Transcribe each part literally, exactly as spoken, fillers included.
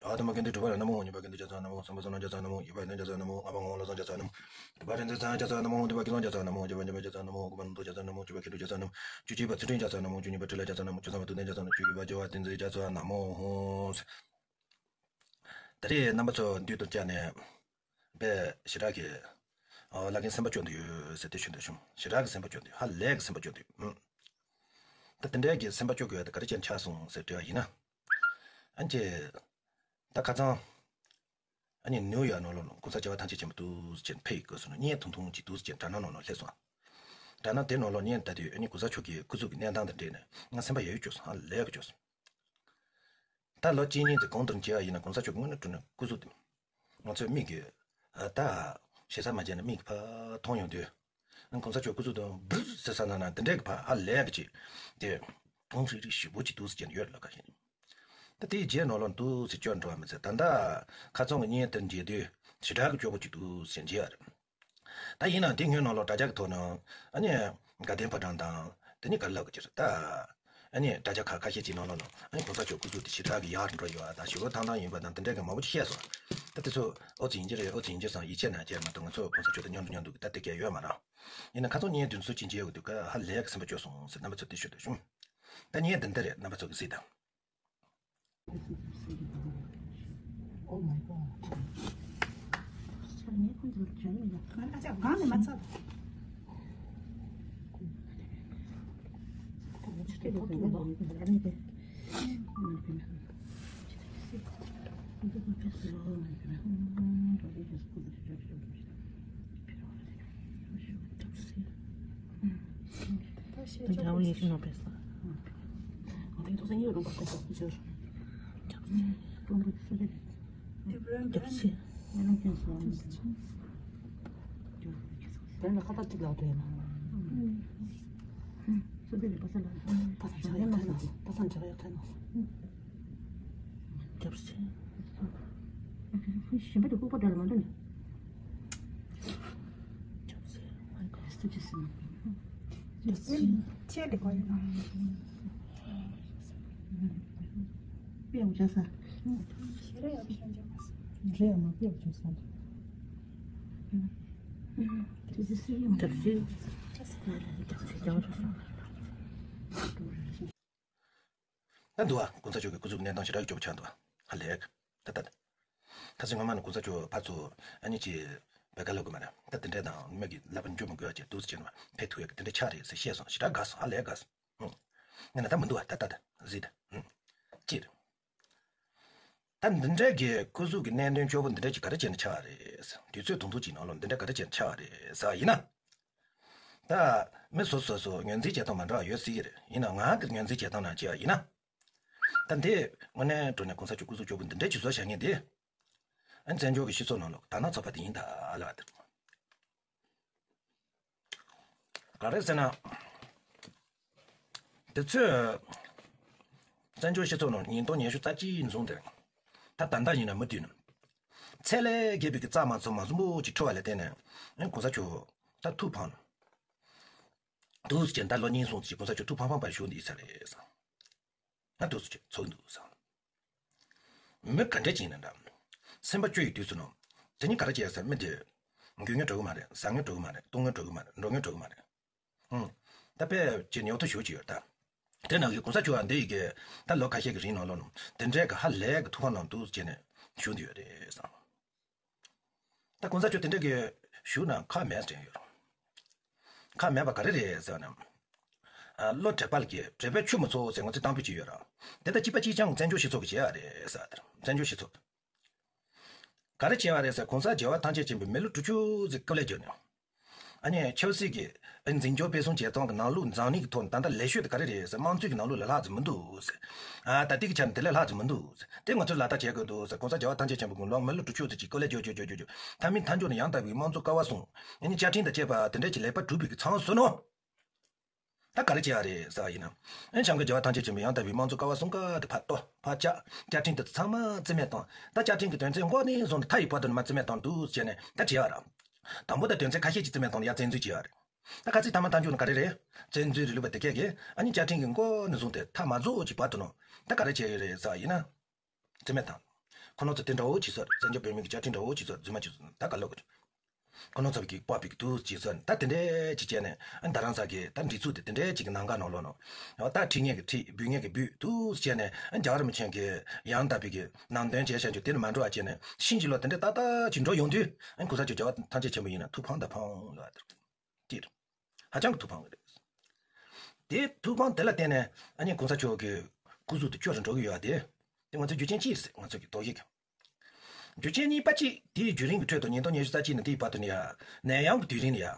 ཨ་དུ་མ་ཀུན་ཏུ་གྲུབ་པ་ལ་ན་མོ། ཉི་མ་ཀུན་ཏུ་རྒྱ་ཚ་ན་མོ། སམ་བྷ་སོ་ན་རྒྱ་ཚ་ན་མོ། ཡེ་བ་ཡེ་ན་རྒྱ་ཚ་ན་མོ། ལྔ་པ་ངོ་བོ་ལ་སོགས་རྒྱ་ཚ་ན་མོ། དུ་པ་རིན་ཚེ་ཚང་རྒྱ་ཚ་ན་མོ། དུ་པ་ཀི་ཚང་རྒྱ་ཚ་ན་མོ། ཡེ་བ་ཡེ་ན་རྒྱ་ཚ་ན་མོ། གུ་པ་ནུ་ཏོ་རྒྱ་ཚ་ན་མོ། ཡེ་བ་ཁེ་ཏུ་རྒྱ་ཚ་ན་མོ། ཅུ་པ་ཚུལ་ཁྲིམས་རྒྱ་ཚ་ན་མོ། ཅུ་གཉིས་པ་ཁྲི་ལ་རྒྱ་ཚ་ན་མོ། ཅུ་ཚང་བ་ཐུབ་བསྟན་རྒྱ་ཚ་ན་མོ། ཅུ་བཞི་པ་ཇོ་བོ་བསྟན་འཛིན་རྒྱ་ཚ་ན་མོ། ད་རེས་རྣམ་པ་ཚོ་མདུན་དུ་བཅར་ནས་དཔེ་ཞེ་དྲག་གི་ཨོ་བླ་རྒན་སེམས་པ་སྐྱོ་འདུག་ཡོད་ཟེར་དེ་ཞུ་འདོད་བྱུང་། ཞེ་དྲག་གི་སེམས་པ་སྐྱོ་འདུག་ཧ་ལས་གི་སེམས་པ་སྐྱོ་འདུག་ཨུ། ད་དེ་འདྲའི་གི་སེམས་པ་སྐྱོ་དགོས་ཡ་ད་ག་རེ་བྱས་ནས་ཆགས་སོང་ཟེར་དྲི་བ་ཡིན་ན། ཨ་ནི་ད་ཁ་སང་ཨ་ནི་ནིའུ་ཡོག་ནང་ལོགས་ལ་གོང་ས་རྒྱལ་བ་ཐམས་ཅད་མཁྱེན་པ་འདུག་ཟེར་ཕེབས་ཡོད་དགོས་སོང་ན། བརྙན་ཐུང་ཐུང་ཅིག་འདུག་ཟེར་དྲ་སྣང་ནང་ལ་སླེབས་སོང་། དྲ་སྣང་དེ་ནང་ལོགས་བརྙན་ལྟ་དུས་ཨ་ནི་གོང་ས་མཆོག་གི་སྐུ་གཟུགས་ཀྱི་གནས་སྟངས་དང་འབྲེལ་ནས་ང་སེམས་པ་ཡ་ཡོ་སྐྱོ་སོང་། ཧ་ལས་གི་སྐྱོ་སོང་། ད་ལོ་གཅིག་གཉིས་ཙམ་གོང་དུ་མཇལ་བ་ཡིན་ན་གོང་ས་མཆོག་གི་དངོས་གནས་དྲང་གནས་སྐུ་གཟུགས་དེ་ང་ཚོའི་མིག་གིས་ཨ་ད་ཞེ་ས་མ་མཇལ་ན་མིག་གིས་ཕར་མཐོང་ཡོང་དུས། ཨ་གོང་ས་མཆོག་སྐུ་གཟུགས་དང་འབུར་ཟེར་ས་ན་ན་དེ་འདྲའི་གི་ཕར་ཧ་ལས་གི་ཅིག་དེ་མཐོང་རིག་རིག་ཞིབ་པོ་ཅིག་འདུག་ཟེར་གྱི་ཡོད་ལ་ཁ་ཤས་ནི། ད་དེའི་རྗེས་ནང་ལོགས་འདུག་ཟེར་སྐྱོ་འགྲོ་བ་མི་ཚད། ད་ལྟ་ཁ་སང་གི་བརྙན་དེ་མཇལ་དུས་ཞེ་དྲག་གི་སྐྱོ་པོ་ཅིག་འདུག་ཟེར་མཇལ་བ་རེད། ད་ཡིན་ནའང་དེ་སྔོན་ནང་ལོགས་དྲ་རྒྱ་གི་ཐོག་ནས་ཨ་ནི་དགའ་ལྡན་ཕོ་བྲང་དང་དེ་ནི་ག་རེ་ལབ་གི་ཅི་རེད་ད། ཨ་ནི་དྲ་རྒྱ་ཁག་ཁ་ཤས་ཅིག་ནང་ལོགས་ནང་ཨ་ནི་གོང་ས་མཆོག་སྐུ་གཟུགས་དེ་ཞེ་དྲག་གི་ཡག་རུ་འགྲོ་ཡོད་པ་དང་ཞི་བ་ཐང་ཐང་ཡིན་པ་དང་དེ་འདྲ་གི་མང་པོ་ཅིག་བཤད་སོང་། ད་དེ་ཚོ་ཨོ་ཙི་ཡིན་གྱི་རེད། ཨོ་ཙི་ཡིན་གྱི་བསམ་ཡིད་ཆེས་གནང་བྱས་མ་གཏོགས་ང་ཚོ་གོང་ས་མཆོག་དང་མཉམ་དུ་མཉམ་དུ་གི་ད་དེ་གས་ཡོད་མ་རེད། ཡིན་ན་ཁ་སང་བརྙན་དེ་ཚོ་ཅིག་མཇལ་ཡོང་དུས་ཀ་ཧ་ལས་གི་སེམས་པ་སྐྱོ་སོང་ཟེར་རྣམ་པ་ཚོ་དེ་ཞུ་འདོད་བྱུང་། ད་བརྙན་འདི་འདི་རེད། རྣམ་པ་ཚོ་གི་གཟིགས་དང་། Oh my god. ད་འདུག་བ། གོང་ས་མཆོག་གི་སྐུ་གཟུགས་གནས་སྟངས་ཞེ་དྲག་སྐྱོ་པོ་ཆགས་འདུག་བ། ཧ་ལས། ད་ད་ད། ཁ་སང་སྔོན་མ་ནས་གོང་ས་མཆོག་ཕར་ཚུར་ཨ་ནི་ཅིག་བོད་སྒར་ལོག་གི་མ་རེད། ད་དེ་འདྲས་དང་མིག་གི་ལབ་པ་འཇུ་མི་དགོས་ཅེས་འདུག་ཟེར་ནས་ཕེབས་ཐུབ་ཡག་གི་དེ་འདྲས་ཆགས་རེད་ཟེར་བཤད་སོང་། ཞེ་དྲག་དགའ་སོང་། ཧ་ལས་དགའ་སོང་། ང་ན་ད་མི་འདུག་བ། ད་ད་ད་གཟིགས་ད། ཅེས། ད་འདི་འདྲ་གི་སྐུ་གཟུགས་ཀྱི་གནད་དོན་སྐྱོ་པོ་འདི་འདྲ་ཅིག་ག་རེ་བྱས་ནས་ཆགས་རེད། དུས་ཚོད་ཐུང་ཐུང་ཅིག་ནང་ལ་འདི་འདྲ་ག་རེ་བྱས་ནས་ཆགས་རེད་ཟེར་བ་ཡིན་ན། ད་མི་སོ་སོ་སོ་ངོས་འཛིན་བྱེད་སྟངས་མ་འདྲ་བ་ཡོད་སྲིད་ཀྱི་རེད། ཡིན་ནའང་ང་གི་ངོས་འཛིན་བྱེད་སྟངས་ནང་བྱས་པ་ཡིན་ན། ད་འདི་དངོས་གནས་དྲང་གནས་གོང་ས་མཆོག་སྐུ་གཟུགས་སྐྱོ་པོ་འདི་འདྲ་ཅིག་བཟོ་བཞག་མཁན་དེ། ཨ་བཙན་བྱོལ་གྱི་སྤྱི་ཚོགས་ནང་ལ་དར་ནག་ཚོགས་པ་དེ་ཡིན་ད་ལབ་པ་དེ། ག་རེ་ཟེར་ན། དེ་ཚོས་བཙན་བྱོལ་སྤྱི་ཚོགས་ནང་ཉིས་སྟོང་ཉི་ཤུ་རྩ་གཅིག་བཟུང་སྟེ། ད་ད་ལྟ་ཡིན་ན་མུ་མཐུད་ནས། ཚད་ལས་བརྒལ་བའི་གི་རྩ་མ་ཚང་མ་ཟུམ་པོ་ཅིག་འཁྲུ་བ་ལ་བརྟེན་ནས་ཨ་གོང་ས་མཆོག་ད་ཐུགས་ཕངས། འདུག་ཟེར་ད་ལོ་གཉིས་སོང་ཅིག་གོང་ས་མཆོག་ཐུགས་ཕངས་ཕངས་པ་བཞུགས་འདི་ས་རེད་ཟེར། ང་འདུག་ཟེར་ཚོགས་འདུག་ཟེར། མི་ག་འདྲ་ཅིག་ཡིན་ན་འདྲ། སེམས་པ་སྐྱོ་ཡི་དུས་སུ་ནོ། དེ་ནི་ག་རེ་བྱས་ཟེར་མི་དེ། དགོས་ངེས་འགྲོ་གི་མ་རེད། ཟ་ངེས་འགྲོ་གི་མ་རེད། བཏུང་ངེས་འགྲོ་གི་མ་རེད། འགྲོ་ངེས་འགྲོ་གི་མ་རེད། ཧུང་། ད་དཔེ་ཅིག་ཉོག་ཐུ་ཞུ་ཅིག་ཡོད་ད། དེ་ནང་གི་གོང་ས་མཆོག་འདི་ཡི་གེ་ད་ལོ་ཁ་ཤས་ཀྱི་རིང་ནང་ལོ་ནོ། དེ་འདྲའི་གི་ཧ་ལས་གི་ཐུགས་ཁ་ནང་འདུག་བྱས་ནས་བཞུགས་འདི་ཡོད་རེད་ཟེར། ད་གོང་ས་མཆོག་དེ་འདྲ་གི་བཞུགས་ན་ཁག་མེད་དྲན་ཡོད། ཁག་མེད་པ་ག་རེ་རེད་ཟེར་ན། ཨ་བློ་དྲེགས་པ་ལ་གི་དྲེགས་པས་ཆུ་མི་འཚོ་ཟེར་ངོ་ཚ་དང་པོ་ཅིག་ཡོད་ར། དེ་ལྟ་གཅིག་པ་གཅིག་རྐྱང་བཙན་བྱོལ་སྤྱི་ཚོགས་ཀྱི་བྱེད་ཡ་རེད་ཟེར་དེར་བཙན་བྱོལ་སྤྱི་ཚོགས། ག་རེ་བྱེད་ཡ་རེད་ཟེར་གོང་ས་རྒྱལ་བ་ཐམས་ཅད་མཁྱེན་པའི་མི་ལོ་དྲུག་ཅུ་ཙམ་སྐུ་ལས་བསྐྱོན་ནས། ཨ་ནི་ཆབ་སྲིད་ཀྱི་འཛིན་སྐྱོང་སྤེལ་གསུམ་བྱེད་སྟངས་ཀྱི་ནང་ལུགས་འཛམ་གླིང་གི་ཐོག་ནས་ད་ལྟ་ལེགས་ཤོས་དེ་ག་རེ་རེད་ཟེར་དམངས་གཙོའི་གི་ནང་ལུགས་ལས་ལྷག་ཙམ་མི་འདུག་ཟེར། ཨ་ད་ལྟའི་གི་ཆ་ནས་དེ་ལས་ལྷག་ཙམ་མི་འདུག་ཟེར། དེ་ང་ཚོས་ལག་བསྟར་བྱེད་དགོས་འདུག་ཟེར། གོང་ས་རྒྱལ་བ་ཐམས་ཅད་མཁྱེན་པའི་དགུང་ལོ་མི་ལོ་དྲུག་ཅུ་ཙམ་ཅིག་སྐུ་ལས་བསྐྱོན་བསྐྱོན་བསྐྱོན་བསྐྱོན་བསྐྱོན། མཐའ་མའི་མཐའ་མཇུག་ནས་ཡང་དག་པའི་དམངས་གཙོ་ཀ་བ་བཟུང་། ཨ་ནི་བཅའ་ཁྲིམས་དང་བཅས་པ་དེ་འདྲས་ཀྱི་ལེགས་པར་གྲུབ་པའི་གི་མཚམས་སུ་ནོ། ད་ག་རེ་བྱེད་ཡ་རེད་ཟེར་བ་ཡིན་ན། ཨེ་བྱང་གི་རྒྱལ་བ་ཐམས་ཅད་མཁྱེན་པའི་ཡང་དག་པའི་དམངས་གཙོ་ཀ་བ་གསུམ་ཀ་དེ་ཕར་གཏོར་ཕར་བཅག་བཅའ་ཁྲིམས་དེ་ཚང་མ་རྩིས་མེད་བཏང་། ད་བཅའ་ཁྲིམས་ཀྱི་དོན་ཚན་མགོ་ནས་བཟུང་སྟེ་མཐའ་ཡི་བར་དུ་ནི་མ་རྩིས་མེད་བཏང་འདུག་བྱས་ནས་ད་བྱེད་ཡ་ར། དང་པོ་ད་དོན་ཚན་ཁ་ཤས་ཅིག་རྩིས་མེད་བཏང་ནས་ཡར་བཙན་འཛུལ་བྱེད་ཡ་རེད། ད་ག་ཚིག་ཐ་མ་མཐའ་མཇུག་ནི་ག་རེ་རེད། བཙན་འཛུལ་རིང་ལུགས་པ་དེ་གས་ཀྱིས་ཨ་ནི་བཅའ་ཁྲིམས་ཀྱི་མགོ་ནས་བཟུང་སྟེ་མཐའ་མ་རྫོགས་ཀྱི་བར་དུ་ནོ། ད་ག་རེ་བྱེད་ཡ་རེད་ཟེར་བ་ཡིན་ན། རྩིས་མེད་བཏང་། ཁོ་ན་ཚོ་དེ་འདྲ་བོ་བྱེད་ས་རེད། བཙན་བྱོལ་བོད་མི་གི་བཅའ་ཁྲིམས་འདྲ་བོ་བྱེད་ས་རེད། རྫུན་མ་བྱེད་ས་ད་ག་ལོག་གི་ཁོ་ན་ཚོ་གི་པགས་པའི་གི་དུས་བྱེད་ས་རེད། ད་དེ་འདྲ་ཅིག་བྱས་ནས་ཨ་རྡ་རམ་ས་གི་ད་སྒྲིག་འཛུགས་དེ་དེ་འདྲ་ཅིག་གི་ནང་ག་ནང་ལོགས་ནང་ཡང་ད་ཁྲིད་མཁན་གི་ཁྲིད། འབུད་མཁན་གི་འབུད། དུས་བྱས་ནས་ཨ་རྒྱལ་བ་རིན་པོ་ཆེ་གི་ཡང་དག་པའི་གི་ནང་དོན་བྱས་བྱ་རྒྱུ་དེ་ནི་མ་འགྲོ་བ་བྱས་ནས་ཕྱིན་ཅི་ལོག་དེ་འདྲ་ཏག་ཏག་ཅིག་འགྲོ་ཡོང་དུས། ཨ་གོང་ས་མཆོག་རྒྱལ་བ་ཐམས་ཅད་མཁྱེན་པ་ཡིན་ན་ཐུགས་ཕམ་དང་ཕམ་ལ་དེ་རེད། ཧ་ཅང་གི་ཐུགས་ཕམ་གི་རེད། དེ་ཐུགས་ཕམ་དེ་ལ་བརྟེན་ནས་ཨ་ནི་གོང་ས་མཆོག་གི་སྐུ་གཟུགས་དེ་སྐྱོ་རུ་འགྲོ་གི་ཡོད་པ་དེ། དེ་ང་ཚོའི་རྒྱུ་རྐྱེན་གཅིག་རེད་ཟེར། ང་ཚོ་གི་དོགས་གཞི་གི་རྒྱུ་རྐྱེན་གཉིས་པ་གཅིག་དེའི་བརྒྱུད་རིམ་གྱི་ཁྲོད་དུ་ཉིས་སྟོང་ཉི་ཤུ་རྩ་གཅིག་ནས་དེའི་བར་དུ་ནས་ཡ། ནད་ཡམས་ཀྱི་དུས་རིང་ནས་ཡ།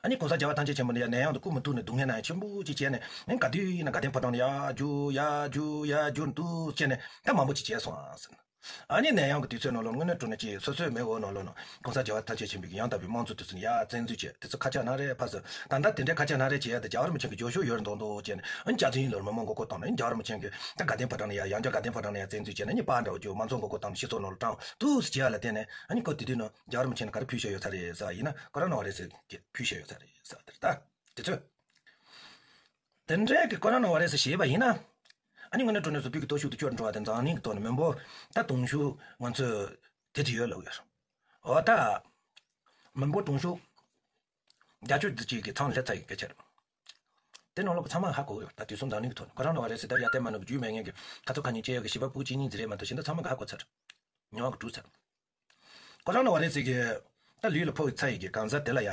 ཨ་ནི་གོང་ས་རྒྱལ་བ་ཐམས་ཅད་མཁྱེན་པ་ནས་ཡ་ནད་ཡམས་དེ་སྐུ་མི་ཐུག་ནས་སྡུག་བསྔལ་ན་ཡང་ཆེན་པོ་ཅིག་བྱས་ནས་ཨ་ནི་ག་དུས་ཡིན་ན་དགའ་ལྡན་ཕོ་བྲང་ནས་ཡར་རྒྱུག་ཡར་རྒྱུག་ཡར་རྒྱུག་འདུག་བྱས་ནས་ད་མང་པོ་ཅིག་བྱས་སོང་ཨ་ཟེར། ཨ་ནི་ནད་ཡམས་ཀྱི་དུས་ཚོད་ནང་ལོགས་དངོས་གནས་དྲང་གནས་ཅིག་སོ་སོའི་མིག་འོག་ནང་ལོགས་ནང་གོང་ས་རྒྱལ་བ་ཐམས་ཅད་མཁྱེན་པའི་ཡང་དག་པའི་དམངས་གཙོ་དེ་ཚོ་ནས་ཡར་བཙན་འཛུལ་བྱས། དེ་ཚོ་ཁ་ཆག་ན་རེ་ཕར་ཚུར། ད་ལྟ་དེ་འདྲའི་ཁ་ཆག་ན་རེ་བྱས་ཡ་དེ་རྒྱལ་བ་རིན་པོ་ཆེ་གི་རྒྱབ་སྐྱོར་ཡོད་རེད་མདོག་མདོག་བྱས་ནས་ཨ་ནི་རྒྱ་ཚོ་ཡིན་ལོར་མི་མང་མགོ་སྐོར་བཏང་ནས། ཨ་ནི་རྒྱལ་བ་རིན་པོ་ཆེ་གི་ད་དགའ་ལྡན་ཕོ་བྲང་ནས་ཡ། ཡང་བསྐྱར་དགའ་ལྡན་ཕོ་བྲང་ནས་ཡ་བཙན་འཛུལ་བྱས་ནས་ཨ་ནི་པར་འདྲ་བོ་བརྒྱབ། མང་གཙོ་མགོ་སྐོར་བཏང་ནས་སྤྱི་ཚོགས་ནང་ལ་དྲངས་འདུག་ཟེར་བྱས་ཡ་ལ་བརྟེན་ནས་ཨ་ནི་ཁོ་དེ་དུས་ནང་རྒྱལ་བ་རིན་པོ་ཆེ་ནས་ག་རེ་ཕུལ་བཞག་ཡོད་ཚར་རེད་ཟེར་བ་ཡིན་ན་ཀོ་རོ་ན་བྷ་རེ་སི་གི་ཕུལ་བཞག་ཡོད་ཚར་རེད་ཟེར་བ་དེ་རེད། ད་དེ་ཚོས། དེ་འདྲའི་གི་ཀོ་རོ་ན་བྷ་རེ་སི་ཞེས་པ་ཡིན་ན། ཨ་ནི་དངོས་གནས་དྲང་གནས་སུ་བོད་ཀྱི་སྟོབས་ཤུགས་དེ་སྐྱོ་རུ་འགྲོ་བ་དེ་འཛམ་གླིང་གི་ཐོག་ནས་མི་འབོར་ད་དུང་ཕྱུར་ང་ཚོས་དེ་ཙམ་ཡོད་ལབ་ཡོད། འོ་ད། མི་འབོར་དུང་ཕྱུར་བརྒྱད་ཅུ་ཙམ་ཅིག་གི་མཚམས་སླེབས་ཚར་ཡི་སྐད་ཆ་རེད། དེ་ནང་ལོགས་ཀྱི་ཚང་མ་ཧ་གོ་ཡོད། ད་དུས་སང་འཛམ་གླིང་གི་ཐོག་ནས་ཀོ་རོ་ན་བྷ་རེ་སི་ད་ཡར་བསྟན་མ་ནུབ་རྒྱུས་མེད་མཁན་གྱི་ཁ་ཚོ་ཁ་ཉིན་བཅད་ཡག་གི་བྱིས་པ་ཕྲུ་གུ་གཅིག་གཉིས་ཙམ་རེད་མ་གཏོགས་གཞན་དག་ཚང་མ་གིས་ཧ་གོ་ཚར། མྱོང་བ་གིས་གྲུབ་ཚར། ཀོ་རོ་ན་བྷ་རེ་སི་གི་ད་ལུས་ལ་ཕོག་ཚར་ཡི་གི་གང་ཟག་དེ་ལ་ཡ།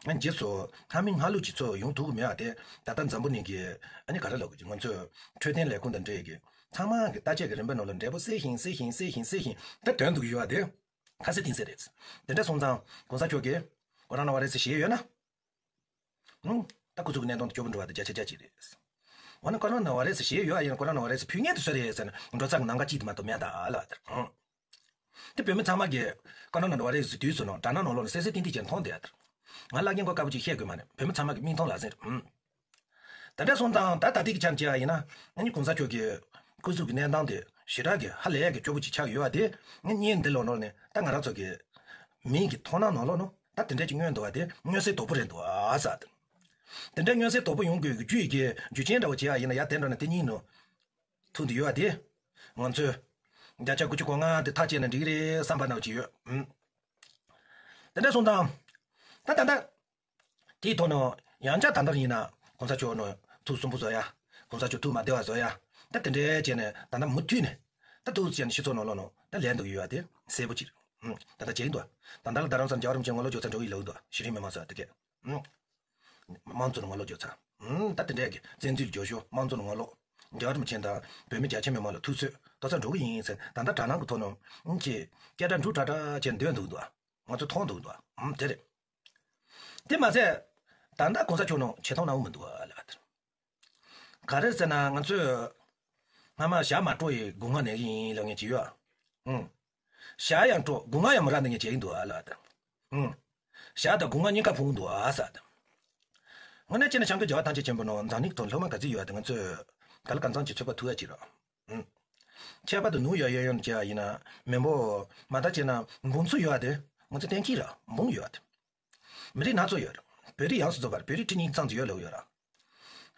ང་རྗེས་སུ་སྔར་མེད་སྔར་ལུགས་ཀྱི་ཚོ་ཡོང་ཐུབ་ཀྱི་མེད་པ་དེ། ད་ལྟ་འཛམ་བུ་གླིང་གི་ཨ་ནི་ག་རེ་ལབ་དགོས་ཀྱི། ང་ཚོའི་འཕྲོད་བསྟེན་ལས་ཁུངས་དང་འབྲེལ་གྱི་ཚང་མ་གི་བརྟག་དཔྱད་ཀྱི་རིམ་པའི་ནང་ལ་འབྲས་བུ་གསལ་ཞིང་གསལ་ཞིང་གསལ་ཞིང་གསལ་ཞིང་ད་དོན་འདུག་ཡོད་པ་དེ་ཁ་གསལ་གཏིང་གསལ་རེད། དེ་འདྲ་སོང་ཙང་གོང་ས་མཆོག་གིས་ཀོ་རོ་ན་བྷ་རེ་སི་ཞེས་ཡོད་ན། ཨང་། ད་ཁོ་ཚོ་གི་གནས་སྟངས་དེ་སྐྱོ་པོ་འགྲོ་བ་དེ་བརྒྱ་ཆ་བརྒྱ་ཅིག་རེད། འོ་ན་ཀོ་རོ་ན་བྷ་རེ་སི་ཞེས་ཡོད་ཨ་ཡིན་ན་ཀོ་རོ་ན་བྷ་རེ་སི་ཕུལ་མཁན་དེ་སུ་རེད་ཟེར་ན་འགྲོ་ས་གི་ནམ་མཁའ་གཅིག་དེ་མ་གཏོགས་མེད་ད་ལ་དེར། ཨང་། དེ་བོད་མི་ཚང་མ་གིས་ཀོ་རོ་ན་བྷ་རེ་སི་དུས་སུ་ནང་དྲ་སྣང་ནང་ལོགས་ནས་གསལ་གསལ་ཏིང་ཏིང་བྱས་མཐོང་བསྡད་ཡ་དེར། ང་བླ་རྒན་གོ་དཀར་པོ་ཅིག་བཤད་དགོས་མ་རེད། བོད་མི་ཚང་མ་གི་མིག་མཐོང་ལག་ཟིན་རེད། ཨང་། དེ་འདྲ་སོང་ཙང་ད་ད་ལྟའི་གི་ཆ་བཞག་ཡིན་ན་ཨ་ནི་གོང་ས་མཆོག་གི་སྐུ་གཟུགས་ཀྱི་གནས་སྟངས་དེ་ཞེ་དྲག་གི་ཧ་ལས་ཀྱི་སྐྱོ་པོ་ཅིག་ཆགས་ཡོད་པ་དེ་ངས་བརྙན་འདི་ལོ་ནོར་ནས་ད་ང་རང་ཚོ་གི་མིག་གི་མཐོང་སྣང་ནང་ལོགས་ནང་ད་དེ་འདྲ་ཅིག་མངོན་འདུག་པ་དེ་མངོན་གསལ་དོད་པོ་རེད་འདུག་ཨ་ཟེར། དེ་འདྲ་མངོན་གསལ་དོད་པོ་ཡོང་དགོས་ཀྱི་རྒྱུ་ཡི་གི་རྒྱུ་རྐྱེན་འདྲ་བོ་བྱས་པ་ཡིན་ན་ཡ་དེ་འདྲ་ནས་དེ་གཉིས་ནང་ཐུག་འདུག་ཡོད་པ་དེ་ང་ཚོས་བརྒྱ་ཆ་དགུ་བཅུ་གོ་ལྔ་དེ་ཐག་བཅད་ན་འགྲིག་གི་རེད་བསམ་པ་འདྲ་བོ་ཅིག་ཡོད། ཨུམ། དེ་འདྲ་སོང་ཙང་ད་ད་ད། དེའི་ཐོག་ནས་ཡང་བསྐྱར་ད་ལྟར་ཡིན་ན་གོང་ས་མཆོག་ནས་ཐུགས་སུན་པོ་བཟོ་ཡ། གོང་ས་མཆོག་ཐུགས་མ་བདེ་བ་བཟོ་ཡ། ད་དེ་འདྲའི་བྱས་ནས་ད་ལྟ་མུ་མཐུད་ནས་ད་ཐུགས་བྱས་ནས་སྤྱི་ཚོགས་ནང་ལོགས་ནང་ད་ལས་འདུག་ཡོད་པ་དེ་གསལ་པོ་ཅིག་རེད། ད་ལྟ་བྱས་འདུག་ད་ལྟ་ལ་རྡ་རམ་ས་ལ་རྒྱལ་བ་རིན་པོ་ཆེ་ངོ་ལོག་འཇོག་ཚར་འགྲོ་གི་ཡོད་འདུག་གཞི་རིམ་མི་མང་ཚོ་དེ་གས། དམངས་གཙོ་ལ་ངོ་ལོག་འཇོག་ཚར། ད་དེ་འདྲའི་གི་བཙན་འཛུལ་འཇོག་ཞོར་དམངས་གཙོ་ལ་ངོ་ལོག་རྒྱལ་བ་རིན་པོ་ཆེ་དང་བོད་མི་རྒྱ་ཆེ་མི་མང་ལ་ཐུགས་གསོས་ཏོག་ཙམ་འགྲོ་གི་ཡིན་ཟེར་ད་ལྟ་དྲ་སྣང་གི་ཐོག་ནས་ཀྱི་སྐད་སྒྲ་འབྲུག་སྒྲ་སྒྲ་བྱས་འདོན་འདུག་འདུག་ང་ཚོ་མཐོང་འདུག་འདུག་ཨམ་དེ་རེད། དེ་མ་ཟད། ད་ལྟ་གོང་ས་མཆོག་ནང་ཆེ་མཐོང་གནང་གི་མི་འདུག་ཨ་ལ་དེར། ག་རེ་ཟེར་ན་ང་ཚོས་སྔ་མ་ཞྭ་མ་དཀྲོག་ཡི་སྒོ་ང་ནས་ཡིན་ལབ་མཁན་ཅིག་ཡོད་ཨ། ཨུང་། ཞྭ་ཡང་དཀྲོག་སྒོ་ང་ཡང་མི་རག་འདི་ངས་བྱས་ཡིན་འདུག་ཨ་ལ་དེར། ཨུང་། ཞྭ་དང་སྒོ་ང་གཉིས་ཀ་ཕུང་འདུག་ཨ་ས་དེར། དངོས་གནས་བྱས་ན་བྱམས་མགོན་རྒྱལ་བ་ཐམས་ཅད་མཁྱེན་པ་ནང་འཛམ་གླིང་ཐོག་སློབ་མ་ག་ཚོད་ཡོད་ཨ་དེ་ང་ཚོས་ག་ལ་གང་འཚམ་གྱི་ཚོད་དཔག་ཐུབ་ཡ་ཅིག་རེད། ཨུང་། ཁྱད་པར་དུ་ནིའུ་ཡོག་གཡས་གཡོན་བྱས་པ་ཡིན་ན་མི་འབོར་མ་ལྟ་བྱས་ན་འབུམ་ཚོ་ཡོད་ཨ་དེ་ང་ཚོ་གཏན་འཁེལ་ར་འབུམ་ཡོད་ཨ་དེ། མི་རིགས་སྣ་ཚོགས་ཡོད་རེད། བོད་རིགས་ཡོངས་སུ་རྫོགས་པར་བོད་རིགས་ཁྲི་གཉིས་ཙམ་ཅིག་ཡོད་ལབ་ཡོད་ར།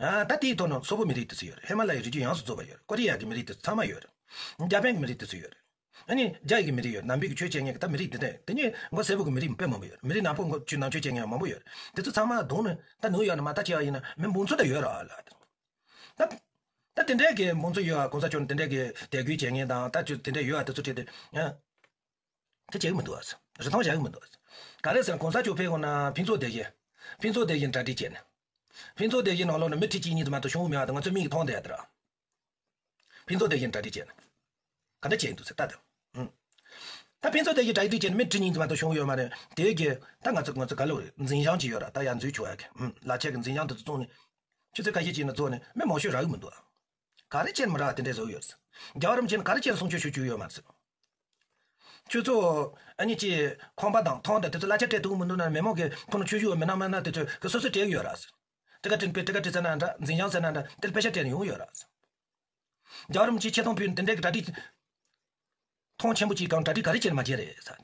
ཨ་ད་དེའི་ཐོག་ནས་སོག་པོ་མི་རིགས་དེ་ཚོ་ཡོད་རེད། ཧི་མ་ལ་ཡའི་རི་རྒྱུད་ཡོངས་སུ་རྫོགས་པ་ཡོད་རེད། ཀོ་རི་ཡ་གི་མི་རིགས་དེ་ཚོ་ཚང་མ་ཡོད་རེད། འཇར་པན་གི་མི་རིགས་དེ་ཚོ་ཡོད་རེད། ཨ་ནི་རྒྱ་ཡི་གི་མི་རིགས་ཡོད། ནང་པའི་གི་ཆོས་བྱེད་མཁན་གི་ད་མི་རིགས་འདི་འདྲ་དེ་ནི་མགོ་སེར་པོ་གི་མི་རིགས་དཔེ་མང་པོ་ཡོད་རེད། མི་རིགས་ནག་པོ་མགོ་ཆོས་ནང་ཆོས་བྱེད་མཁན་མང་པོ་ཡོད་རེད། དེ་ཚོ་ཚང་མ་བསྡོམས་ནས་ད་ནིའུ་ཡོག་ནས་མ་ལྟ་བྱས་པ་ཡིན་ན་མི་འབུམ་ཚོ་ད་ཡོད་ར་ལ། ད་ད་དེ་འདྲའི་གི་འབུམ་ཚོ་ཡོད་ཨ། གོང་ས་མཆོག་ནས་དེ་འདྲའི་གི་དད་གུས་བྱེད་མཁན་དང་ད་ཅོ་དེ་འདྲ་ཡོད་ཨ། དེ་ཚོ་ཁྲིད་དེ་ཨ། དེ་བྱེད་ཀྱི་མི་འདུག་ཨ། རིན་ཐང་བཞག་གི་མི་འདུག་ཨ། ག་རེ་ཟེར་ན་གོང་ས་མཆོག་ཕེབས་དགོས་ན་ཕུན་ཚོགས་སྡེ་བཞི། ཕུན་ཚོགས་སྡེ་བཞི་གྲ་སྒྲིག་བྱས་ནས། ཕུན་ཚོགས་སྡེ་བཞི་ནང་ལོགས་ནས་མི་ཁྲི་གཅིག་གཉིས་དེ་མ་གཏོགས་བྱུང་གི་མེད་པ་དེ་ང་ཚོའི་མིག་གིས་མཐོང་བསྡད་ཡ་དེ་ར། ཕུན་ཚོགས་སྡེ་བཞི་གྲ་སྒྲིག་བྱས་ནས། ག་འདྲ་བྱས་ཡིན་འདུག་ཟེར་ལྟ་དང་། ཨུམ། ད་ཕུན་ཚོགས་སྡེ་བཞི་གྲ་སྒྲིག་བྱས་ནས་མི་ཁྲི་གཉིས་དེ་མ་གཏོགས་བྱུང་གི་ཡོད་མ་རེད། དེ་གི་ད་ང་ཚོ་ང་ཚོ་ག་ལབ་རེད། འཛིན་བྱང་ཅིག་ཡོད་ར། ད་ཡར་འཛུལ་ཆོག་ཡ་གི། ཨུམ། ལག་ཁྱེར་གི་འཛིན་བྱང་དེ་ཚོ་བཙོང་ནས། ཆུ་ཚོད་ཁ་ཤས་ཅིག་ནས་བཙོང་ནས་མི་མང་ཤོས་རག་གི་མི་འདུག་ཨ། ག་རེ་བྱས་ནས་མི་རག་དེ་འདྲའི་བཟོ་གི་ཡོད་རེད། རྒྱལ་བ་རིན་པོ་ཆེ་ནས་ག་རེ་བྱས་ནས་གསུང་ཆོས་ཞུ་རྒྱུ་ཡོད་མ་རེད། ཁྱོད་ཚོ་ཨ་ནི་ཅི་ཁང་པ་དང་ཐང་དང་དེ་ཚོ་གླ་ཆ་སྤྲད་ཐུབ་ཀྱི་མི་འདུག་ན། མི་མང་གིས་ཁོ་ན་ཆོས་ཞུ་བ་མི་སྣ་མི་སྣ་དེ་ཚོས་གི་སོ་སོས་སྤྲད་ཀྱི་ཡོད་ར། སྤྲད་ཀ་སྤྲད་པས་སྤྲད་ཀ་སྤྲད་ཟེར་ན་འདྲ། འཛིན་བྱང་ཟེར་ན་འདྲ། དེ་ལ་པེ་ཤ་སྤྲད་ནས་ཡོང་གི་ཡོད་ར། རྒྱལ་བ་རིན་པོ་ཆེ་ཆེ་མཐོང་ཕུལ་ནས་དེ་འདྲའི་གི་གྲ་སྒྲིག་ཐང་ཆེན་པོ་ཅིག་གང་གྲ་སྒྲིག་ག་རེ་བྱས་ནས་མ་བྱས་རེད་ཟེར།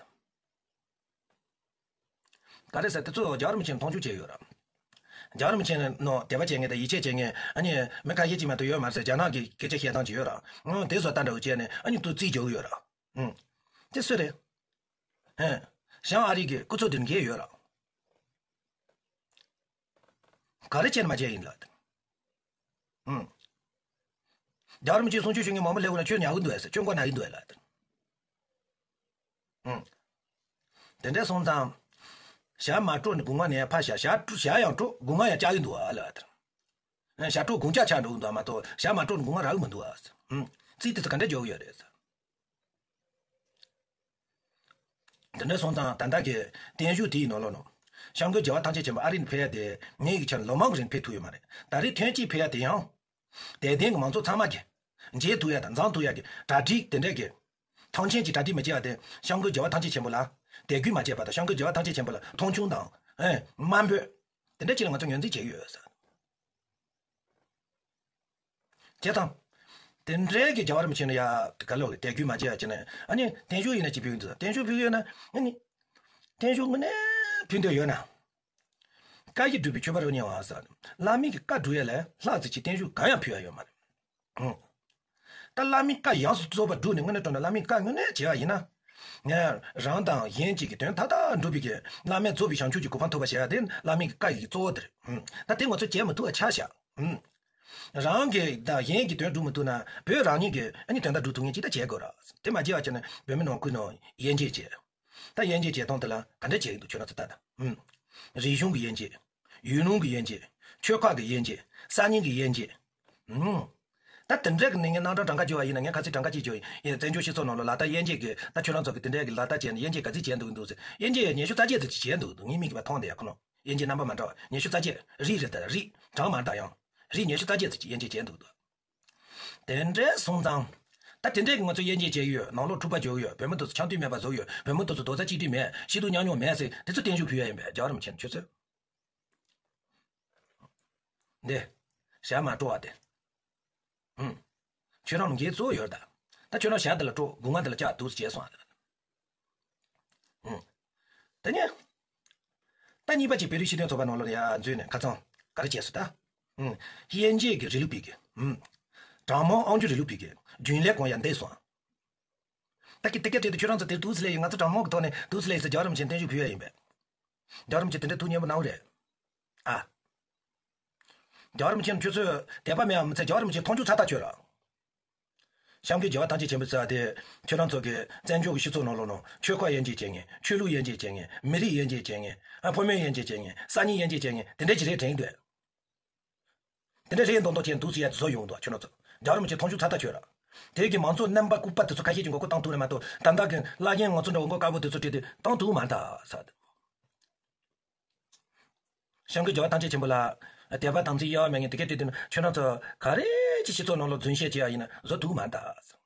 ག་རེ་ཟེར། དེ་ཚོ་རྒྱལ་བ་རིན་པོ་ཆེ་མཐོང་ཆུང་བྱས་ཡོད་ར། རྒྱལ་བ་རིན་པོ་ཆེ་ནང་དད་པ་བྱེད་མཁན་དང་ཡིད་ཆེས་བྱེད་མཁན་ཨ་ནི་མི་ཁ་ཤས་ཅིག་མ་གཏོགས་ཡོད་མ་རེད་ཟེར། རྒྱ་ནག་གི་སྐད་ཆ་བཤད་སྟངས་ཅིག་ཡོད་ར། ཨང་། དེ་བཟོ་ལྟ་འདྲ་བོ་བྱས་ནས་ཨ་ནི་དུ་རྩིས་རྒྱག་གི་ཡོད་ར། ཨུམ། དེ་སུ་རེད། ཧེ། ཞང་ཨ་རིག་གི་སྐུ་ཚབ་དེ་འགན་ཡོད་ར། ག་རེ་བྱས་ནས་མ་བྱས་ཡིན་ལ། ཨུམ། རྒྱལ་བ་རིན་པོ་ཆེ་གསུང་ཆོས་ཞུ་མཁན་མང་པོ་སླེབས་ན་ཁྱོད་ཉར་གི་འདུག་ཨེ་ཟེར། ཁྱོད་མགོ་ན་གི་འདུག་ཨེ་ལ། ཨུམ། དེ་འདྲ་སོང་ཙང་། ཞྭ་མ་དཀྲོགས་ནས་སྒོ་ང་ནས་ཕར་བཞག་ཞྭ་དཀྲོགས་ཞྭ་ཡང་དཀྲོགས་སྒོ་ང་ཡང་བཅག་གི་འདུག་ཨ་ལ། ཞྭ་དཀྲོགས་དགུང་ལྕག་ཆགས་འགྲོ་གི་འདུག་ཨ་མ་གཏོགས་ཞྭ་མ་དཀྲོགས་ནས་སྒོ་ང་རག་གི་མི་འདུག་ཨ། ཨུམ། རྩིས་དེ་ཚོ་ག་འདྲ་འཇོག་གི་ཡོད་རེད་ཟེར། དེ་འདྲ་སོང་ཙང་ད་ལྟ་གི་བརྟན་བཞུགས་དེའི་ནང་ལོགས་ནང་། སྐྱབས་མགོན་རྒྱལ་བ་ཐམས་ཅད་མཁྱེན་པ་ཨ་རི་ནས་ཕེབས་ཡ་དེ་ངེད་ཀྱི་ཆ་ལ་ལོ་མང་གི་རིང་ཕེབས་ཐུབ་ཡོད་མ་རེད། ད་རེས་ཐེངས་གཅིག་ཕེབས་ཡ་དེ་ཡང་། དད་ལྡན་གྱི་མང་ཚོགས་ཚང་མ་གིས་མཇལ་ཐུབ་ཡ་དང་མཇལ་ཐུབ་ཡ་གི་གྲ་སྒྲིག་དེ་འདྲ་གི་ཐང་ཆེན་གྱི་གྲ་སྒྲིག་མི་བྱེད་པ་དེ་སྐྱབས་མགོན་རྒྱལ་བ་ཐམས་ཅད་མཁྱེན་པ་ལ་དད་གུས་མ་བྱས་པ་དང་སྐྱབས་མགོན་རྒྱལ་བ་ཐམས་ཅད་མཁྱེན་པ་ལ་མཐོང་ཆུང་དང་ཨེ་དམའ་འབེབས་དེ་འདྲ་ཅིག་ལ་ང་ཚོ་ངོས་འཛིན་བྱེད་ཀྱི་ཡོད་ཟེར། བྱས་ཙང་། དེ་འདྲའི་གི་རྒྱལ་བ་རིན་པོ་ཆེ་ལ་ཡ་ག་ལོ་གི་དད་གུས་མ་བྱས་ཡ་བྱས་ནས་ཨ་ནི་བརྟན་བཞུགས་ཡིན་ན་ཅི་ཕུལ་གི་འདུག་བརྟན་བཞུགས་ཕུལ་གི་ཡོད་ན་ཨ་ནི། བརྟན་བཞུགས་དངོས་གནས་ཕུལ་འདོད་ཡོད་ན། བཀའ་བཞིན་སྒྲུབ་པའི་ཆོས་པ་རོ་མཉེ་བ་ཟེར། བླ་མའི་གི་བཀའ་སྒྲུབ་ཡ་ལས་ལྷག་ཙམ་ཅིག་བརྟན་བཞུགས་གང་ཡང་ཕུལ་ཡ་ཡོད་མ་རེད། ཨང་། ད་བླ་མའི་བཀའ་ཡོངས་སུ་རྫོགས་པ་སྒྲུབ་ནས་དངོས་གནས་དྲང་གནས་བླ་མའི་བཀའ་དངོས་གནས་བྱས་པ་ཡིན་ན། ངས་རང་དང་གཞན་གཅིག་གི་དོན་མཐའ་དག་འགྲུབ་པའི་གི་བླ་མས་རྫོགས་པའི་བྱང་ཆུབ་ཀྱི་གོ་འཕང་ཐོབ་པ་བྱས་པ་དེ་བླ་མའི་གི་བཀའ་ཡི་གཙོ་བོ་དེ་རེད། ཨང་། ད་དེ་ང་ཚོས་བྱས་མི་ཐུབ་པ་ཆ་བཞག་ཨང་། རང་གི་དང་གཞན་གྱི་དོན་སྒྲུབ་མི་ཐུབ་ན་བོད་རང་ཉིད་ཀྱི་ཨ་ནི་དོན་དག་སྒྲུབ་ཐུབ་མཁན་ཅིག་ད་བྱེད་དགོས་ར། དེ་མ་བྱས་པ་བྱས་ན་བོད་མི་ནང་ཁུལ་ནང་དབྱེ་འབྱེད་བྱས། ད་དབྱེ་འབྱེད་བྱེད་སྟངས་དེ་ལ་ག་འདྲ་བྱེད་ཀྱི་འདུག་ཁྱོད་རང་ཚོ་ལྟ་དང་། ཨུམ། རིག་གཞུང་གི་དབྱེ་འབྱེད། ཡུལ་ལུང་གི་དབྱེ་འབྱེད། ཆོལ་ཁ་གི་དབྱེ་འབྱེད། ས་གནས་ཀྱི་དབྱེ་འབྱེད། ཨུམ། ད་དེ་འདྲ་གི་ནི་ངས་རྣམ་གྲངས་གྲངས་ཀ་བརྗོད་པ་ཡིན་ན་ངས་ག་ཚོད་གྲངས་ཀ་གཅིག་བརྗོད་ཡིན། བཙན་བྱོལ་སྤྱི་ཚོགས་ནང་ལ་ལག་བསྟར་དབྱེ་འབྱེད་ཀྱི་ད་ཁྱོད་རང་ཚོ་གི་དེ་འདྲ་གི་ལག་བསྟར་བྱས་ནས་དབྱེ་འབྱེད་ག་ཚོད་བྱས་འདུག་འདུག་ཟེར། དབྱེ་འབྱེད་ཉི་ཤུ་རྩ་བརྒྱད་ཙམ་ཅིག་བྱས་འདུག་འདུག་ངའི་མིག་གིས་ཕར་མཐོང་བསྡད་ཡ་ཁོ་ན། དབྱེ་འབྱེད་རྣམ་པ་མ་འདྲ་བ་ཉི་ཤུ་རྩ་བརྒྱད་རིགས་རེད། ད་རིགས་གྲངས་མ་འདྲ་ཡང་རིགས་ཉི་ཤུ་རྩ་བརྒྱད་ཙམ་ཅིག་དབྱེ་འབྱེད་བྱས་འདུག་འདུག་དེ་འདྲའི་སོང་ཙང་། ད་དེ་འདྲའི་གི་ང་ཚོ་དབྱེ་འབྱེད་བྱས་ཡོད། ནང་ལོགས་འཁྲུག་པ་བྱུང་ཡོད། བོད་མི་དེ་ཚོ་འཆམ་མཐུན་མེད་པ་བཟོས་ཡོད། བོད་མི་དེ་ཚོ་རྡོག་རྩ་གཅིག་སྒྲིལ་མེད། སྐྱིད་སྡུག་མཉམ་མྱོང་མེད་ཟེར་དེ་ཚོ་བརྟན་བཞུགས་ཕུལ་ཡ་ཡིན་པས་རྒྱལ་བ་རིན་པོ་ཆེ་ཁྱོད་ཚོས། འདི། ཞྭ་མ་དཀྲོགས་པ་དེ། ཧུམ། ཁྱོད་རང་ལ་འགན་གཙོ་བོ་ཡོད་རེད་ད། ད་ཁྱོད་རང་ཞྭ་དེ་ལ་དཀྲོགས། སྒོ་ང་དེ་ལ་བཅག་འདུག་སེ་བྱས་སོང་ཨ། ཨུ། དེ་ནས། ད་གཉིས་པ་གཅིག་བོད་རིགས་སྤྱི་མཐུན་ཚོགས་པ་ནང་ལོགས་ལ་ཡར་འཛུལ་ནས་ཁ་སང་ག་རེ་བྱས་སོང་ད། ཨུ། དབྱེ་འབྱེད་ཀྱི་རིང་ལུགས་པའི་གི་ཨུ། གྲངས་མང་དབང་སྒྱུར་རིང་ལུགས་པའི་གི་རྒྱུན་ལས་སྐོང་ཡ་འདས་སོང་ཨ། ད་ཀི་དེ་སྐད་བྲིས་ཏེ་ཁྱོད་རང་ཚོ་དེར་འདུག་སེ་སླེབས་ཡིན། ང་ཚོ་གྲངས་མང་གི་ཐོག་ནས་འདུག་སེ་སླེབས་ཡིན་ཟེར་རྒྱལ་བ་རིན་པོ་ཆེ་བརྟན་བཞུགས་ཕུལ་ཡ་ཡིན་པས། རྒྱལ་བ་རིན་པོ་ཆེ་དེ་འདྲ་ཐུགས་མཉེས་པོ་གནང་བ་རེད། ཨ། རྒྱལ་བ་རིན་པོ་ཆེ་ཁྱོད་ཚོས་དད་པ་མེད་པ་མི་ཚད་རྒྱལ་བ་རིན་པོ་ཆེ་མཐོང་ཆུང་ཚ་ཐག་ཆོད་ར། སྐྱབས་མགོན་རྒྱལ་བ་ཐམས་ཅད་མཁྱེན་པའི་ཚུལ་དེ་ཁྱོད་རང་ཚོ་གི་བཙན་བྱོལ་གྱི་སྤྱི་ཚོགས་ནང་ལོགས་ནང་ཆོལ་ཁ་དབྱེ་འབྱེད་བྱེད་མཁན། ཆོས་ལུགས་དབྱེ་འབྱེད་བྱེད་མཁན། མི་རིགས་དབྱེ་འབྱེད་བྱེད་མཁན། ཨ། ཕོ་མོ་དབྱེ་འབྱེད་བྱེད་མཁན། ས་གནས་དབྱེ་འབྱེད་བྱེད་མཁན་དེ་འདྲ་ཅིག་རེད་དྲན་འདུག་དེ་འདྲ་རེད་མདོག་མདོག་བྱས་འདུག་སེ་ཡར་བཟོ་ཡོང་འདུག་ཁྱོད་རང་ཚོ། རྒྱལ་བ་རིན་པོ་ཆེ་མཐོང་ཆུང་ཚ་ཐག་ཆོད་ར། དེ་གི་མང་ཚོགས་རྣམ་པ་ལྐུགས་པ་དེ་ཚོ་ཁ་ཤས་ཀྱིས་མགོ་སྐོར་བཏང་ཐུབ་རེད་མ་གཏོགས་ད་ལྟ་གི་བླ་རྒན་ང་ཚོ་འདྲ་བོ་མགོ་དཀར་པོ་དེ་ཚོ་བྲིས་ཏེ་བཏང་ཐུབ་མ་རེད་ད་ཟེར། སྐྱབས་མགོན་རྒྱལ་བ་ཐམས་ཅད་མཁྱེན་པ་ལ་དད་པ་དམ་ཚིག་གཡོ་བ་མེད་མཁན་དེ་སྐད་བྲིས་དུས་ན་ཁྱོད་རང་ཚོ་ག་རེ་ཅིག་སྤྱི་ཚོགས་ནང་ལ་རྫུན་བཤད་བྱེད་ཡ་ཡིན་ན་བཟོ་ཐུབ་མ་རེད་ད།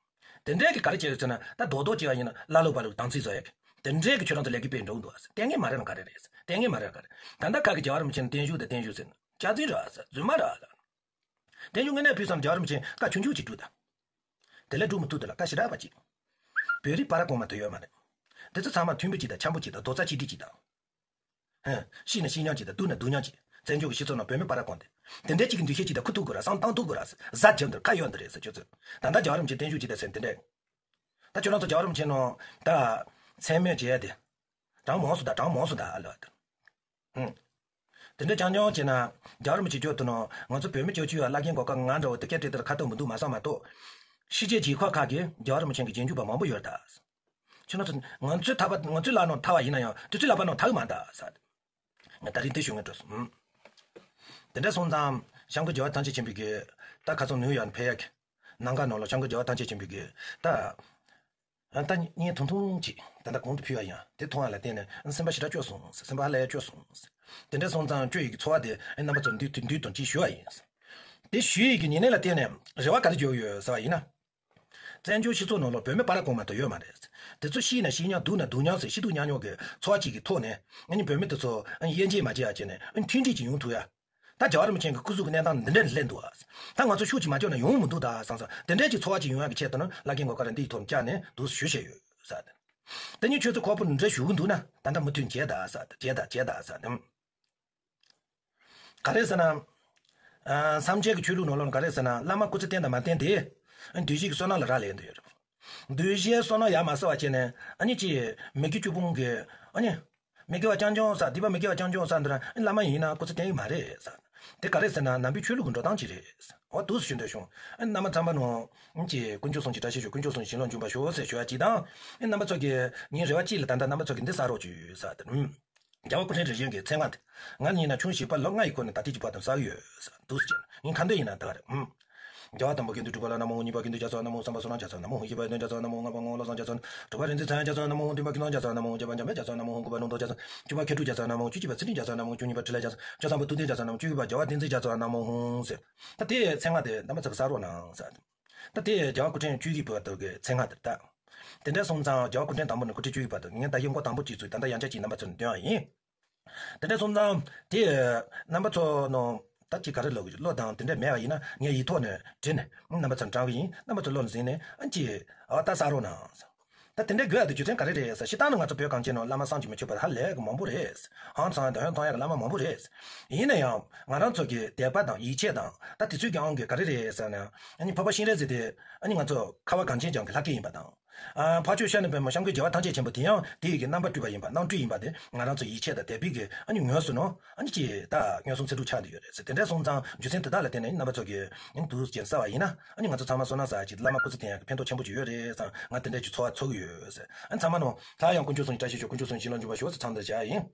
དེ་འདྲའི་གི་ག་རེ་བྱེད་ཟེར་ན་ད་རྡོག་རྡོག་བྱེད་ཡ་ཡིན་ན་ཀླ་ཀློ་པ་ལ་དམ་ཚིག་བཟོ་ཡ་གི་དེ་འདྲའི་གི་ཁྱོད་རང་ཚོ་ལས་ཀ་སྤེལ་འགྲོ་འདུག་ལྟས་ངན་མ་རེད་ན་ག་རེ་རེད། ལྟས་ངན་མ་རེད་ན་ག་རེ་རེད། ད་ལྟ་ཁ་གི་རྒྱལ་བ་རིན་པོ་ཆེ་ནི་བརྟན་བཞུགས་དང་བརྟན་བཞུགས་ཟེར་ན་སྐྱག་རྫུན་རེད་ཟེར། རྫུན་མ་རེད་ཟེར། བརྟན་བཞུགས་དངོས་གནས་ཕུལ་བསམ་རྒྱལ་བ་རིན་པོ་ཆེ་བཀའ་ཆུང་ཆུང་ཅིག་སྒྲུབ་དང་། དེ་ལས་སྒྲུབ་མི་ཐུབ་དེ་ལ་བཀའ་ཞེ་དྲག་པ་ཅིག་བོད་རིགས་པ་ར་གོང་མ་དུ་ཡོད་མ་རེད། དེ་ཚོ་ཚང་མ་མཐུན་པོ་ཅིག་དང་འཆམ་པོ་ཅིག་དང་རྡོག་རྩ་གཅིག་སྒྲིལ་ཅིག་དང་། ཧན། ཤི་ན་ཤི་མཉམ་ཅིག་དང་སྡུག་ན་སྡུག་མཉམ་ཅིག་བཙན་བྱོལ་གྱི་སྤྱི་ཚོགས་ནང་བོད་མི་པ་ར་གོང་དེ། དེ་འདྲའི་ཅིག་གི་འདུ་ཤེས་ཅིག་དང་ཁུ་ཐུག་དགོས་ར་བསམ་བཏང་ཐུབ་དགོས་ར། གཟའ་རྒྱབ་འདིར་ཁ་ཡོད་འདི་རེད་ཟེར་ཁྱོད་ཚོས། ད་ལྟ་རྒྱལ་བ་རིན་པོ་ཆེ་བརྟན་བཞུགས་ཅིག་དང་ཟེར་འདི་འདྲས། ད་ཁྱོད་རང་ཚོ་རྒྱལ་བ་རིན་པོ་ཆེ་ནང་ད། མཚན་སྨད་བྱས་ཏེ། གྲངས་མང་སུ་དང་གྲངས་མང་སུ་དང་ཨ་ལོ་ཨ་ཏི། ཧུང་། དེ་འདྲ་རྐྱང་རྐྱང་བྱས་ན་རྒྱལ་བ་རིན་པོ་ཆེ་མཆོག་ཏུ་ནང་ང་ཚོ་བོད་མི་སྐྱོ་ཆུ་ཡ་བླ་རྒན་གོ་ཁ་ང་འདྲ་བོ་དེ་སྐད་བྲིས་དེར་ཁ་ཐུག་མི་འདུག་མ་བསམ་མ་གཏོགས། ཕྱི་རྒྱལ་རྒྱལ་ཁབ་ཁག་གིས་རྒྱལ་བ་རིན་པོ་ཆེ་གི་རྗེས་འཇུག་པ་མང་པོ་ཡོད་རེད་ད། ཁྱོད་རང་ཚོ་ང་ཚོའི་ཐག་པ་ང་ཚོའི་ལག་ནང་ཐག་པ་ཡིན་ན་ཡང་དེ་ཚོའི་ལག་པ་ནང་ཐག་མ་ད་ས། ང་ད་རིང་དེ་ཞུ་ངེས་འགྲོ་སོང་། དེ་འདྲ་སོང་ཙང་སྐྱབས་མགོན་རྒྱལ་བ་ཐམས་ཅད་མཁྱེན་པའི་གི་ད་ཁ་སང་ནིའུ་ཡོག་ནས་ཕེབས་ཡག་གི་ནང་ཁ་ནང་ལ་སྐྱབས་མགོན་རྒྱལ་བ་ཐམས་ཅད་མཁྱེན་པའི་གི་ད། ད་བརྙན་ཐུང་ཐུང་ཅིག་ད་ལྟ་གོང་དུ་ཕུལ་བ་ཡིན། དེ་མཐོང་བ་ལ་བརྟེན་ནས་སེམས་པ་ཞེ་དྲག་སྐྱོ་སོང་། སེམས་པ་ཧ་ལས་སྐྱོ་སོང་། དེ་འདྲ་སོང་ཙང་སྐྱོ་ཡི་གི་ཚོར་བ་དེ་རྣམ་པ་ཚོར་འདུས་འདུས་དང་ཅིག་ཞུ་བ་ཡིན། དེ་ཞུ་ཡི་གི་ཉེ་གནས་ལ་བརྟེན་ནས་རེ་བ་ག་རེ་བརྗོད་ཡོད་ཟེར་བ་ཡིན་ན། བཙན་བྱོལ་སྤྱི་ཚོགས་ནང་ལ་བོད་མི་པ་ར་གོང་མ་དུ་ཡོད་མ་རེད། དེ་ཚོ་ཤི་ན་ཤི་མཉམ་སྡུག་ན་སྡུག་མཉམ་ཟེར་ཤི་སྡུག་མཉམ་མྱོང་གི་ཚོར་བ་ཅིག་གི་ཐོག་ནས་ཨ་ནི་བོད་མི་དེ་ཚོ་དབྱེ་འབྱེད་མ་བྱེད་ཡ་བྱས་ནས་མཐུན་སྒྲིལ་ཅིག་ཡོང་ཐུབ་ཡ། ད་རྒྱལ་བ་རིན་པོ་ཆེ་གི་སྐུ་གཟུགས་ཀྱི་གནས་སྟངས་འདི་འདྲ་ནས་སླེབས་འདུག་ཨ། ད་ང་ཚོ་ཤུགས་ཅིག་མ་བསྐྱོད་ན་ཡོང་མི་འདུག་ད་བསམ་བསམ་དེ་འདྲ་ཅིག་ཚོར་བ་ཅིག་ཡོང་ཡ་གི་ཆེད་དུ་ནི་བླ་རྒན་གོ་ཁ་ར་འདི་ཡི་ཐོག་ནས་བཅར་ནས་འདུག་ཞུ་བྱས་ཡོད་ཟེར། དེ་ནས་ཁྱོད་ཚོ་ཁོ་བོ་འདི་འདྲ་ཞུ་གི་འདུག་ན་ད་ལྟ་མུ་མཐུད་བྱས་ད་ཟེར་བྱས་ད་བྱས་ད་ཟེར་ནས། ག་རེ་ཟེར་ན། ཨ། སེམས་ཅན་གྱི་ཆོས་ལུགས་ནང་ལོགས་ན་ག་རེ་ཟེར་ན་བླ་མ་སྐུ་ཚེ་བརྟན་དང་མ་བརྟན་དེ། བདུད་བཞི་གི་བསོད་ནམས་ལ་རག་ལས་འདུག་ཡོད་རེད། འདུས་བྱས་བསོད་ནམས་ཡར་མ་སོང་བ་བྱས་ནས་ཨ་ནི་ཅི་མི་དགེ་བཅུ་སྤོང་གི་ཨ་ནི། མི་དགེ་བ་རྐྱང་རྐྱང་བསགས། སྡིག་པ་མི་དགེ་བ་རྐྱང་རྐྱང་བསགས་འདི་ར་བླ་མ་ཡིན་ན་སྐུ་ཚེ་བརྟན་གྱི་མ་རེད་ཟེར། དེ་ག་རེ་ཟེར་ན་ནང་པའི་ཆོས་ལུགས་ཀྱི་འགྲོ་སྟངས་ཅིག་རེད། འོ་འདུག་སེ་ཞུ་འདོད་བྱུང་། རྣམ་པ་ཚང་མ་ནང་ཀྱི་དཀོན་མཆོག་གསུམ་གྱི་བཀྲ་ཤིས་ཤོག་དཀོན་མཆོག་གསུམ་གྱི་བྱིན་རླབས་འཇུག་པར་ཤོག་ཟེར་ཞུ་ཡ་ཅིག་དང་། རྣམ་པ་ཚོ་གི་ངའི་རེ་བ་ཅིག་ལ་ད་ལྟ་རྣམ་པ་ཚོ་གི་འདི་བསགས་རོགས་བྱོས་ཟེར་དེ། རྒྱལ་བ་སྐུ་ཕྲེང་རིམ་བྱོན་གྱི་མཚན་སྔགས་དེ། ང་ཡིན་ན་ཆུང་བྱིས་པ་ལོ་ལྔ་ཡི་སྐོར་ནས་ད་ལྟའི་གི་བར་དུ་བསགས་ཡོད་ཟེར་འདུག་སེ་བྱས་ན་ངས་གང་འདོད་ཡིན་ན་ད་ག་རེད། ཨུམ། རྒྱལ་བ་དང་པོ་དགེ་འདུན་གྲུབ་པ་ལ་ན་མོ། གཉིས་པ་དགེ་འདུན་རྒྱ་མཚོ་ལ་ན་མོ། གསུམ་པ་བསོད་ནམས་རྒྱ་མཚོ་ལ་ན་མོ། བཞི་པ་ཡོན་ཏན་རྒྱ་མཚོ་ལ་ན་མོ། ལྔ་པ་ངོ་བོ་བློ་བཟང་རྒྱ་མཚོ་ལ། དྲུག་པ་རིག་འཛིན་མཚན་དབྱངས་རྒྱ་མཚོ་ལ་ན་མོ། བདུན་པ་ཀུན་བཟང་རྒྱ་མཚོ་ལ་ན་མོ། བརྒྱད་པ་འཇམ་དཔལ་རྒྱ་མཚོ་ལ་ན་མོ། དགུ་པ་ནོར་ཐོག་རྒྱ་མཚོ་ལ་ན་མོ། བཅུ་པ་མཁས་གྲུབ་རྒྱ་མཚོ་ལ་ན་མོ། བཅུ་གཉིས་པ་རྒྱལ་བ་བསྟན་འཛིན་རྒྱ་མཚོ་ལ་ན་མོ། བཅུ་གསུམ་པ་བྱང་ཆུབ་ཏུ་ལྡན་རྒྱ་མཚོ་ལ་ན་མོ་ཟེར། ད་དེའི་མཚན་སྔགས་དེ་རྣམ་པ་ཚོ་གིས་བསགས་རོགས་གནང་ཟེར། ད་དེ་རྒྱལ་བ་སྐུ་ཕྲེང་བཅུ་བཞི་པ་དག་གི་མཚན་སྔགས་དེ་རེད་ད། དེ་འདྲ་སོང་ཙང་རྒྱལ་བ་སྐུ་ཕྲེང་དང་པོ་ནས་སྐུ་ཕྲེང་བཅུ་བཞི་པ་དག་ངས་ད་ཡིག་མགོ་དང་པོ་གཅིག་ཚུད་ད་ལྟ་ཡང་བསྐྱར་གཅིག་རྣམ་པ་ཚོར་འདོན་པ་ཡིན། དེ་འདྲ་སོང་ཙང་དེ་རྣམ་པ་ཚོ་ནང་ད་ཅི་ག་རེ་ལབ་དགོས། བློ་དང་དེ་འདྲ་མེད་པ་ཡིན་ན་ངས་ཡིག་ཐོག་ནས་བྲིས་ནས་རྣམ་པ་ཚོར་དྲངས་པ་ཡིན། རྣམ་པ་ཚོ་བློ་ལ་འཛིན་ནས་ཨ་ཅི་ཨ་ད་བསགས་རོགས་གནང་། ད་དེ་འདྲ་དགོས་ཡ་དེ་རྒྱུ་མཚན་ག་རེ་རེད་ཟེར། སྤྱིར་བཏང་ནི་ང་ཚོ་བོད་གངས་ཅན་ནང་བླ་མ་བསམ་གྱིས་མི་ཁྱབ་པ་ཧ་ལས་ཀྱི་མང་པོ་རེད། ཧང་སང་དང་ཧོན་ཐང་ཡ་གི་བླ་མ་མང་པོ་རེད། ཡིན་ན་ཡང་ང་རང་ཚོ་གི་དད་པ་དང་ཡིད་ཆེས་དང་ད་དེ་ཚོའི་གི་ཨང་གི་ག་རེ་རེད་ཟེར་ན། ཨ་ནི་འཕགས་པ་སྤྱན་རས་གཟིགས་དེ་ཨ་ནི་ང་ཚོ་ཁ་བ་གངས་ཅན་ལྗོངས་ཀྱི་ལྷ་སྐལ་ཡིན་པ་དང་། ཨ་འཕགས་མཆོག་ཤཱཀྱ་པདྨ་སྐྱབས་མགོན་རྒྱལ་བ་ཐམས་ཅད་མཁྱེན་པ་དེ་ཡང་དེ་ཡི་གི་རྣམ་པར་སྤྲུལ་པ་ཡིན་པ། རྣམ་སྤྲུལ་ཡིན་པ་དེ་ང་རང་ཚོ་ཡིད་ཆེས་དང་དད་པའི་གི་ཨ་ནི་ངོས་སུ་ནོ། ཨ་ནི་ཅི་ད་མངོན་སུམ་ཚིག་འབྲུ་ཆགས་བསྡད་ཡོད་རེད་ཟེར། དེ་འདྲ་སོང་ཙང་རྒྱུ་མཚན་དེ་དག་ལ་བརྟེན་ནས་རྣམ་པ་ཚོ་གིས་ཨ་ནི་འདུག་སེ་བསགས་པ་ཡིན་ན་ཨ་ནི་ང་ཚོ་ཚང་མ་བསོད་ནམས་བསགས་ཀྱི་བླ་མ་སྐུ་ཚེ་བརྟན་ཡག་གི་ཕན་ཐོགས་ཆེན་པོ་ཅིག་ཡོད་རེད་བསམ། ང་དེ་འདྲ་ཅིག་ཚོར་བ་ཚོར་གྱི་ཡོད་ཟེར། ཨ་ནི་ཚང་མ་ནོ་སླར་ཡང་དཀོན་མཆོག་གསུམ་གྱི་བཀྲ་ཤིས་ཤོག་དཀོན་མཆོག་གསུམ་གྱི་བྱིན་རླབས་འཇུག་པར་ཤོག་ཟེར་ཚང་འདིར་བྱ་ཡིན།